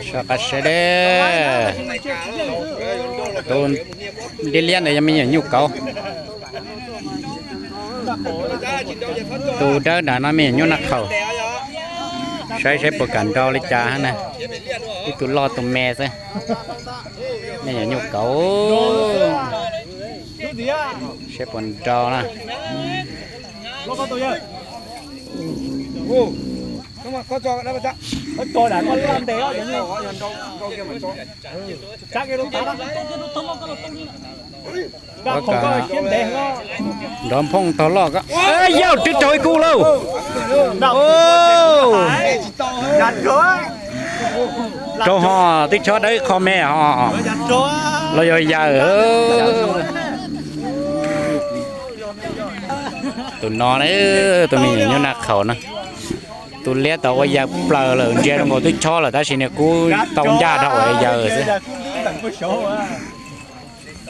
Soj qab seb deb. Tus liab liab ntawd yog me nyuam nyuj kauv. Tus dawb nrad no me nyuam nyuj naj qhaum. Saib seb puas kam nrau li cas na. Ib tug loj tus me xwb. Me nyuam nyuj kauv. Seb puas nrau na. Nrov nphoo tog loj ko. Yauj, twb raug ib kub lauj. Raug ho, twb chob dawb qho me ho. Los yog yawg. Tus no, tus me nyuam nyuj naj qhaum na. Tus liab tau ua yawg plaws lawm, ntsia zoo nkaus twb chob lawm tab sis niag kub tau ncaj dhau yawg xwb.